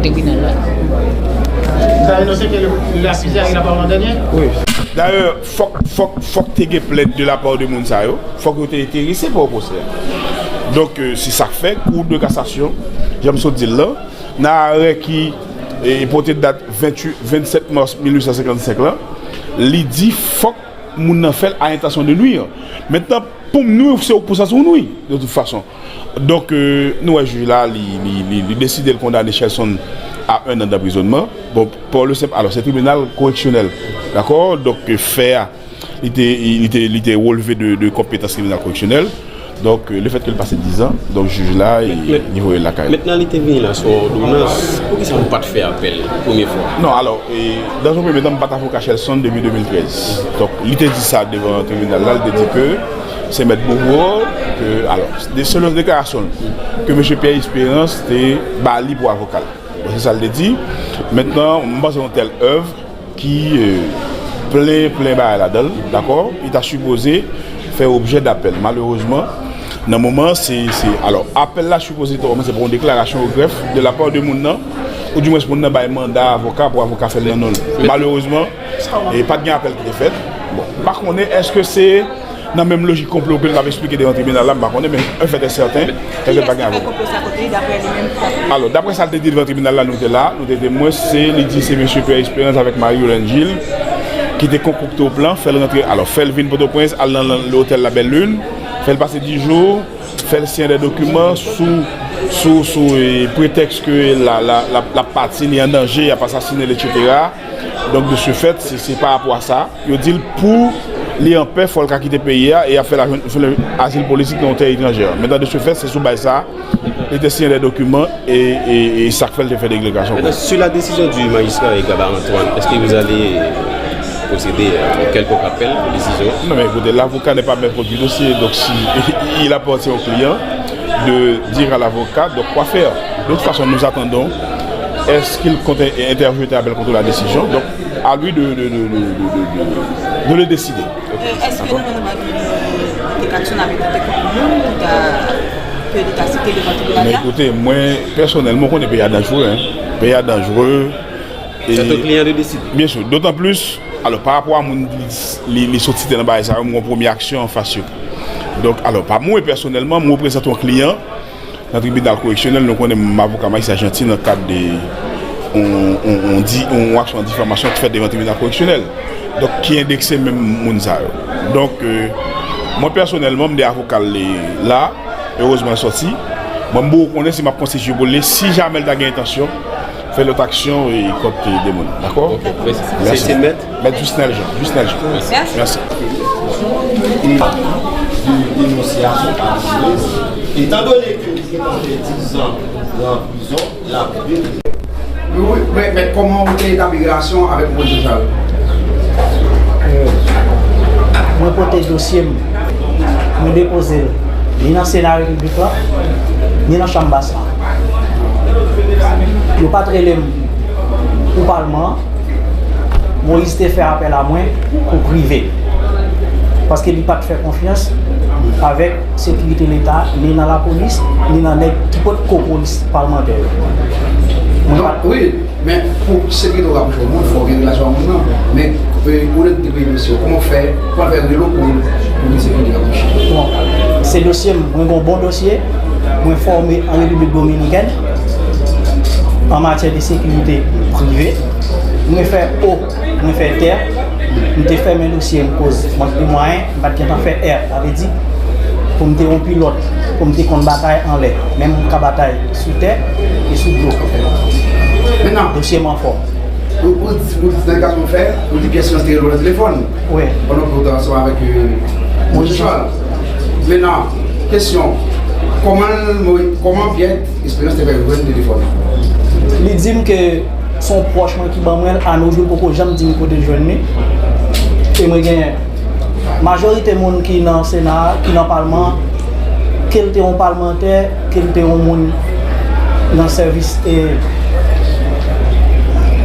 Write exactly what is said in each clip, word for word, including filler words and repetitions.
tribinal la. Vous avez noté que le- l'accusé a eu la parole en dernier? Dayè, fòk, fòk, fòk te gen plent de la part de moun sa yo. Fòk yo te enterese pa pwosè a. Donk, euh, se sa k fè Cour de cassation, jan m sot di l lan, nan arè ki e, pote dat venntuit, vennsèt mas mil uit san senkannsenk lan, li di fòk moun nan fè l a entansyon de nwi. Mentnan, pou m nwi, se pou sa sou nwi, de tout fason. Donk, euh, nou wè jij la, li, li, li, li deside l kondane Shelson a en an danprizònman. Bon, pou le senp, alò, se tribinal koreksyonèl, dakò? Donk, euh, fè a, li te, li te, li te releve de, de konpetans tribinal koreksyonèl. Donk, euh, le fèt ke l pase dizan, donk jij la, e, li voye l lakay li. Mentnan li te vini la sou yon òdonans, poukisa nou pa t fè apèl premye fwa? Non, alò, e, dans un premier temps, m pa t avoka Shelson depi de mil trèz. Donk, li te di sa devan tribinal la, li te di ke se mèt Beauvoir, ke, alò, de, selon deklarasyon l, ke mesye Pierre Espérance te ba li pou avoka l. Bon, se sa l te di. Mentnan, m panse yon tèl èv ki, euh, plen, plen bagay ladan l, dakò? Li ta sipoze fè objè dapèl. Malerezman, nan moman, se, se, alò, apèl la sipoze te kòmanse pa yon deklarasyon o grèf de la part de moun nan, ou dimwens moun nan bay manda avoka pou avoka fè l nan non l. Malerezman, e pa t gen apèl ki te fèt. Bon, m pa konnen èske se nan menm lojik konplo ke l t ap esplike devan tribinal la, m pa konnen, men un fait est certain, Kiyès ki fè konplo sa kont li, daprè li menm? Alò, daprè sa l te di devan tribinal la, nou te la, nou te temwen, se, li di se mesye Pierre Espérance avèk Marie Yolène Gilles ki te konkokte yon plan, fè l rantre, alò, fè l vin Pòtoprens, al nan, nan otèl La Belle Lune, fè l pase dis jou, fè l siyen de dokiman sou, sou, sou, e, pretèks ke la, la, la, l ap pati, li an danje, y ap asasine l, etsetera. Donk, de ce fait, se, se pa rapò a sa. Yo di l pou li anpè, fò l ka kite peyi a e y ap fè l a jwenn, fè l azil politik nan yon tè etranjè. Mentnan, de ce fait, se sou baz sa, li te siyen de dokiman e, e, e sa k fè l te fè deklarasyon. Maintenant, sur la décision du magistrat Gabarre Antoine, est-ce que vous allez procéder à un quelconque appel pour décision? Non, mais écoutez, l'avocat n'est pas maître du dossier, donc si il appartient au client de dire à l'avocat donc quoi faire. De toute façon, nous attendons. Est-ce qu'il compte interjeter appel contre la décision? Donc, à lui de, de, de, de, de, de, de le décider. Èske nan moman li te ka tchoun ap tante kont moun ki ta ke li ta site devan tribinal Men la? Ekoute, mwen, pèsonèlman, ou konnen peyi a danjere, hein. Peyi a danjere. C'est au client de décider. Bien sûr. D'autant plus, alò, pa rapò a moun li, li, li sot site nan bagay sa yo, mwen premye aksyon anfas yo. Donk, alò, pa mwen pèsonèlman, mwen reprezante yon kliyan nan tribinal koreksyonèl, nou konnen m avoka Maïssa Jeanty nan kad de yon, yon, yon di, yon aksyon difamasyon ki fèt devan tribinal koreksyonèl. Donk, ki endekse menm moun sa yo. Donk, euh, mwen pèsonèlman, m de avoka l la, erezman l sòti. Mwen, m pou konnen si m ap konstitiye pou li, si jamè l ta gen entansyon fè lòt aksyon e kont de moun. Dakò? Mèt, se, se mèt. Mèt Jusnel Jean. Jusnel Jean. Mèsi. Mèsi. E de denonsyasyon pa Dimonis, etan done ke li gentan fè dizan nan prizon, l ap viv. Wi, wi, men, men kòman ou te etabli relasyon avèk Moïse Jean? Mwen pote dosye m, mwen depoze l ni nan Sena Repiblik la, ni nan Chanm Bas la. Yo pa t rele m pou palman an. Moïse te fè apèl a mwen pou prive, paske li pa t fè konfyans avèk sekirite Leta, ni nan lapolis, ni nan nèg ki potko polis palmantè yo. Mwen pa t Wi, men pou sekirite w rapwoche w moun, fò w gen relasyon ak moun nan. Men, e, ou lè de peyi mesye, kòman w fè, kòman w fè rele w pou, pou gen sekirite rapwoche? Bon, se dosye m, mwen gen yon bon dosye, mwen fòme an Repiblik Dominikèn an matyè de sekirite prive. Mwen fè o, mwen fè tè, m te fèmen dosye m koz mank de mwayen, m pa t gentan fè è, sa vle di pou m te yon pilòt, pou m te konn batay anlè, men m ka batay sou tè e sou dlo. Mentnan, Dosye m anfòm. ou, ou, ou di nan ka w fè, ou di Pierre Espérance te rele w nan telefòn. Wi. Pandan w te ansanm avèk, euh, Moïse Jean. Mentnan, kesyon, kòman, kòman Pierre Espérance te fè jwenn telefòn? Li di m ke se yon pwòch mwen ki ban mwen l, a no jou l poko janm di m kote l jwenn li. E mwen gen majorite moun ki nan Sena a, ki nan Palman an, ke l te yon palmantè, ke l te yon moun nan sèvis, e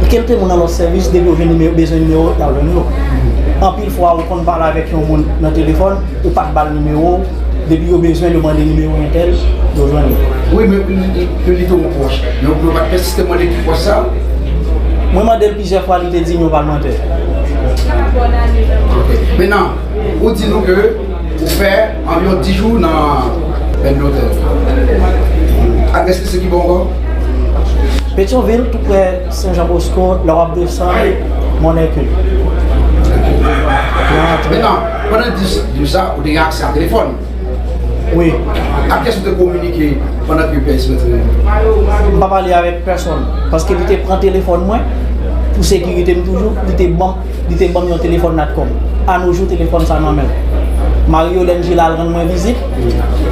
ke l te moun nan lòt sèvis, depi yo jwenn nimewo, bezwen nimewo, y ap jwenn yo. Anpil fwa, ou konn pale avèk yon moun nan telefòn, ou pa t ba l nimewo w, Depi yo bezwen, yo mande nimewo entèl, yo jwenn li. Wi, men li, li, li, li te yon pwòch. Men yo pa t pèsiste mande ki pwòch sa? Mwen mande l plizyè fwa, li te di m yon palmantè. Ok. Mentnan, ou di nou ke ou fè anviwon dis jou nan Bend Hotel. Adrès li se ki bò ankò? Petyonvil, tou prè Sen Jan Bosko, lè w ap desann Mòn Èkil. Mentnan, pandan dis jou sa, ou te gen aksè a telefòn? Wi. Ak kiyès ou te kominike pandan ke P S te rete? M pa pale avèk pèsonn, paske li te pran telefòn mwen pou sekirite m toujou, li te ban, li te ban m yon telefòn Natcom. Anojou, telefòn sa nan men l. Mario Lengila al rann mwen vizit,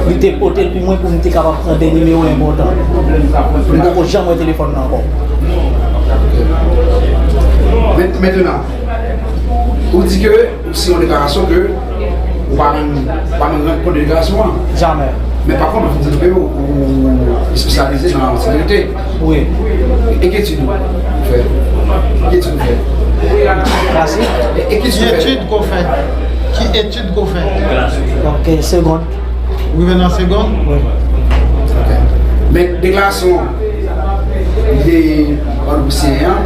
li te pote l pou mwen pou m te kapab pran de nimewo enpòtan. M poko janm wè telefòn nan ankò. Men, mentnan, ou di ke ou siyen yon deklarasyon ke ou pa menm, ou pa menm rann kont de deklarasyon an. Jamè. Men pa kont, ou fin di nou ke ou, ou espesyalize nan sekirite. Wi. E ki etid ou fè? Ki etid ou fè? Klasik. E, e ki etid ou fè? Ki etid ke w fè? Ki etid ke w fè? Ok, segond. Ou rive nan segond? Wi. Ok. Men deklarasyon de Ann pou siyen an,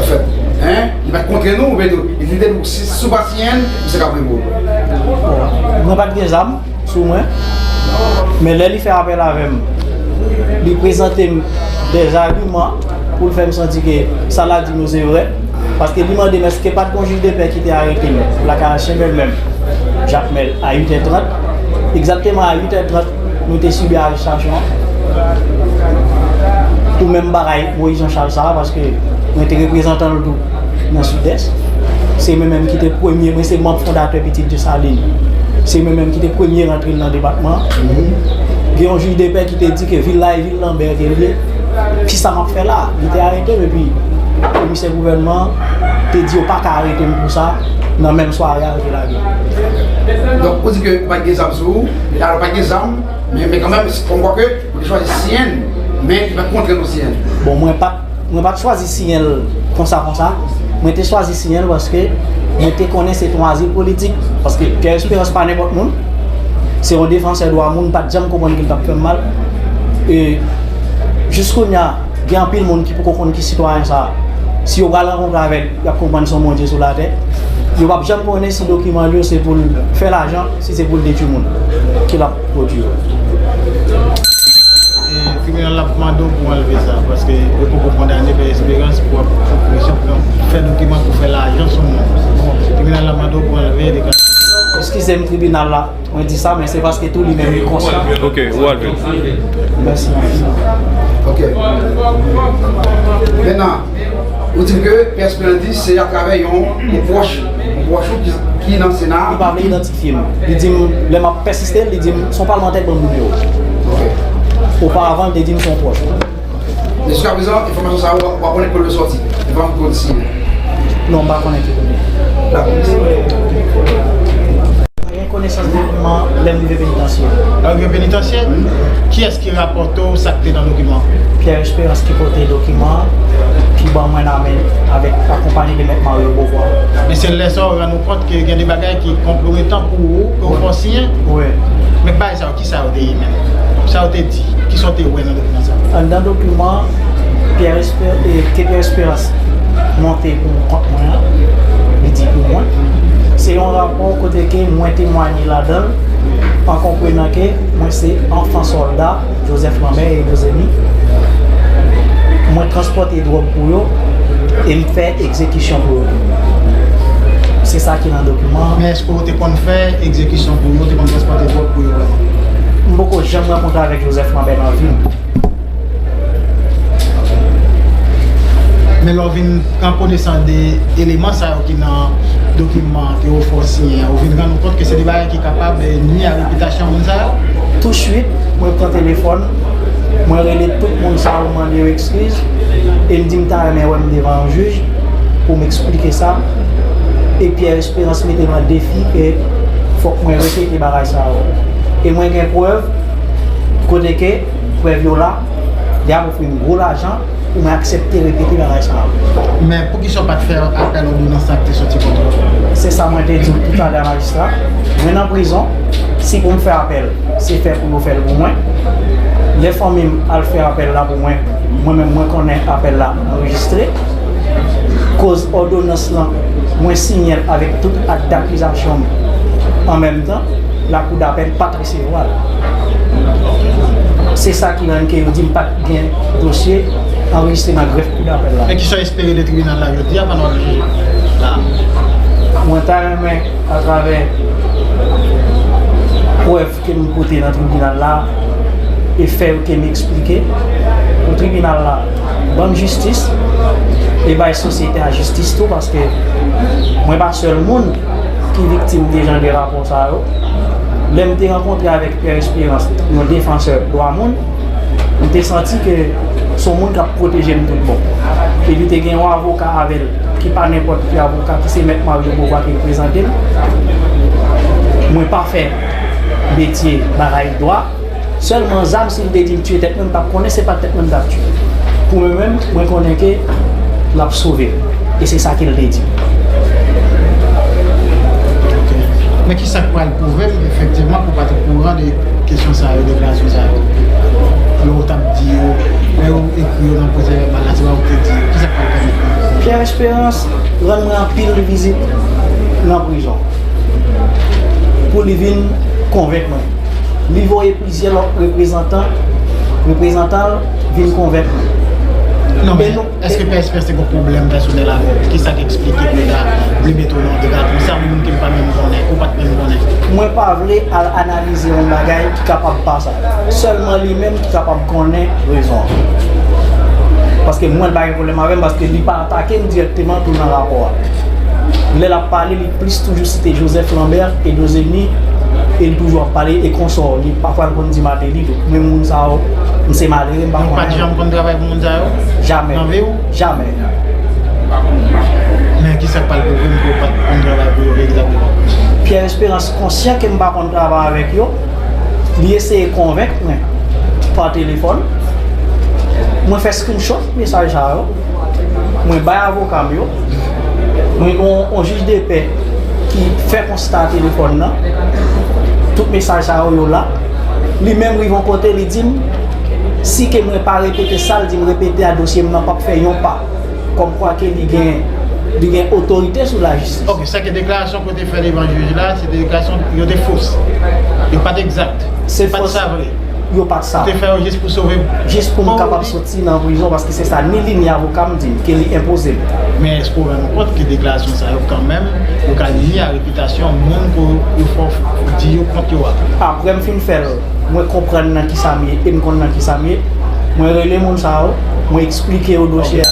anfèt, en, li pa t kontre nou, men tou, li te di nou, si, si w pa siyen l, misye ka frape w. Bon, mwen pa t gen zam sou mwen, men lè li fè apèl avè m, li prezante m dèzagiman pou l fè m santi ke sa l ap di m yo se vrè, paske li mande m èske pa t gen yon jij de pè ki te arete m lakay ansyen bèlmè m, Jakmèl, a uit è trant. Egzakteman a uit è trant, nou te sibi arestasyon an. Tou menm bagay Moyiz Jan Chal sa a, paske mwen te reprezantan l tou nan Sidès. Se mwen menm ki te premye, mwen se manm fondatè Pitit Desalin. Se mwen menm ki te premye rantre l nan depatman an. Gen yon jij de pè ki te di ke vil la e vil Lanbè ke l ye. Kisa m ap fè la? Li te arete m, epi komisè gouvènman an te di yo pa ka arete m pou sa, nan menm sware a, yo te lage m. Donk, ou di ke ou pa t gen zam sou ou, men alò pa t gen zam, men, men kanmenm, se kòmkwa ke ou te chwazi siyen l, men li pa t kontre nou siyen l. Bon, mwen pa t, mwen pa t chwazi siyen l konsa, konsa. Mwen te chwazi siyen l paske mwen te konnen se te yon azil politik. Paske Pierre Espérance pa nenpòt moun. Se yon defansè dwa moun, m pa t janm konprann ke l t ap fè m mal. E jis kounye a, gen anpil moun ki poko konn ki sitwayen sa a. Si yo pral rankontre avè l, y ap konprann se yon Bondye sou latè. Yo p ap janm konnen si dokiman l yo se pou l fè lajan, si se pou l detwi moun ke l ap pwodui yo. E tribinal la ap mande w pou w anlve sa, paske yo poko kondane Pè Esperans pou ap sou presyon pou fè dokiman pou fè lajan sou moun. Bon, tribinal la mande w pou w anlve deklarasyon. Eskize m, tribinal la, mwen di sa, men se paske tou li menm li konsyan. Ok, ou anlve. Mèsi. Ok. Mentnan, ou di ke P S P an di se atravè yon, yon pwòch, yon pwòch ou ki, ki nan Sena a. Li pa vle idantifye m. Li di m, lè m ap pèsiste, li di m, se yon palmantè k ban m nimewo. Ok. Oparavan, li te di m se yon pwòch. Men jiskaprezan, enfòmasyon sa yo, w a, w a konnen kote yo sòti. Enfòmasyon ki konn siyen. Non, m pa konnen ki kote. Dakò, mèsi. Mwen gen konesans de dokiman lè m rive penitansye. Lè w rive penitansye? Kiyès ki rapòte w sa k te nan dokiman? Pierre Espérance ki pote dokiman an, ki ban mwen nan men avèk, akonpaye de Mèt Mario Beauvoir. Men se lè sa w rann ou kont ke gen de bagay ki konpwometan pou ou, ke w fè w siyen? Wi. Men bagay sa yo, kisa yo te ye menm? Sa yo te di? Kisa w te wè nan dokiman sa yo? Anndan dokiman Pierre Esper-, eh, ke Pierre Espérance monte pou kont mwen an, li di pou mwen. Se yon rapò kote ke mwen temwaye ladan l, an konprenan ke mwen se anfan sòlda Joseph Lambert e Dozeni. Mwen transpòte dwòg pou yo e m fè egzekisyon pou yo. Se sa ki nan dokiman an. Men èske w te konn fè egzekisyon pou yo, w te konn transpòte dwòg pou yo vrèman? M poko janm rankontre avèk Joseph Lambert nan vi m. Men lè w vin pran konesans de eleman sa yo ki nan dokiman ke yo fè w siyen an, ou vin rann ou kont ke se de bagay ki kapab, eh, nwi a repitasyon moun sa yo? Tousuit, mwen pran telefòn, mwen rele tout moun sa yo, mande yo eskiz, e m di m ta renmen wè m devan yon jij pou m eksplike sa. E Pierre Espérance mete m an defi ke fòk mwen repete bagay sa yo. E mwen gen prèv, kote ke prèv yo la, li ap ofri m gwo lajan, Mwen aksepte repete bagay sa yo. Men poukisa w pa t fè apèl òdonans la ki te soti kont ou? Se sa mwen te di w toutalè a, majistra. Mwen nan prizon, si pou m fè apèl, se fè pou yo fè l pou mwen. Lè fanmi m al fè apèl la pou mwen, mwen menm mwen konnen apèl la anrejistre. Koz òdonans lan, mwen siyen l avèk tout ak dakizasyon m an menm tan, lakou dapèl pa t resevwa l. Se sa ki rann ke yo di m pa t gen dosye anrejistre nan grèf kou dapèl la. Men kisa w espere de tribinal la jodi a pandan w ap jije la? Mwen ta renmen, atravè prèv ke m pote nan tribinal la, e fè yo ke m eksplike pou tribinal la ban m jistis e bay sosyete a jistis tou, paske mwen pa sèl moun ki viktim de jan de rapò sa yo. Lè m te rankontre avèk Pierre Espérance, yon defansè dwa moun, m te santi ke se yon moun k ap pwoteje m tout bon. E li te gen yon avoka avè l, ki pa nenpòt ki avoka, ki se Mèt Mario Beauvoir ki reprezante l. Mwen pa fè metye bagay dwa. Sèlman zam, si l te di m tiye tèt mwen, m t ap konnen se pa t tèt mwen m t ap tiye. Pou mwen menm, mwen konnen ke l ap sove m. E se sa ke l te di m. Ok. Men ki sa k pral pwouve m, efektivman, ke w pa t okouran de kesyon sa yo, deklarasyon sa yo? Lè w t ap di yo, lè yo ekri yo nan pwosè vèbal la, se pa ou ki te di yo. Ki sa k pral pèmèt pwouve m? Pierre Espérance rann mwen anpil vizit nan prizon pou li vin konvenk mwen. Li voye plizyè lòt reprezantan, reprezantan l vin konvenk mwen. Non, men èske P S P S te gen pwoblèm pèsonèl avè w? Ki sa k eksplike ke yo ta vle mete w nan yon dega konsa, yon moun ke m pa menm konnen, ou pa t menm konnen? Mwen pa vle al analize yon bagay ki kapab pa sa. Sèlman li menm ki kapab konnen rezon an. Paske mwen, l pa gen pwoblèm avè m, paske li pa atake m dirèkteman tou nan rapò a. Lè l ap pale, li plis toujou site Joseph Lambert, Edo Zeni, e li toujou ap pale e konsò. Li pafwa l konn di Martelly tou. Men moun sa yo, m se malere, m pa konnen. Ou pa t janm konn travay pou moun sa yo? Jamè. Nan vi w? Jamè. Men ki sa k pral pwouve m ke w pa t konn travay pou yo egzakteman? Pierre Espérance konsyan ke m pa konn travay avèk yo. Li eseye konvenk mwen pa telefòn. Mwen fè screenshot mesaj sa yo. Mwen bay avoka m yo. Mwen gen yon, yon jij de pè ki fè konsta telefòn nan. Tout mesaj sa yo, yo la. Li menm rive yon kote, li di m, si ke mwen pa repete sa l di m repete a, dosye m nan p ap fè yon pa. Kòmkwa ke li gen, li gen otorite sou lajistis. Ok, sa ke deklarasyon ke w te fè devan jij la, se te deklarasyon yo te fos. Yo pa t egzak. Se fos. Yo pa t sa vre. Yo pa t sa. Ou te fè yo jis pou sove. Jis pou m kapab soti nan prizon, paske se sa ni li ni avoka m di m ke li enpoze m. Men èske w rann ou kont ke deklarasyon sa yo kanmenm, yo ka nui a repitasyon moun ke yo fè w di yo kont yo a? Apre m fin fè l, mwen konprann nan kisa m ye e m konn nan kisa m ye. Mwen rele moun sa yo, mwen eksplike yo dosye a.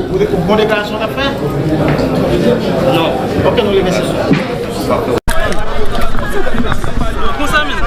Ou de-, ou bon deklarasyon w t ap fè? Non. Ok, nou leve sesyon. Konsa menm.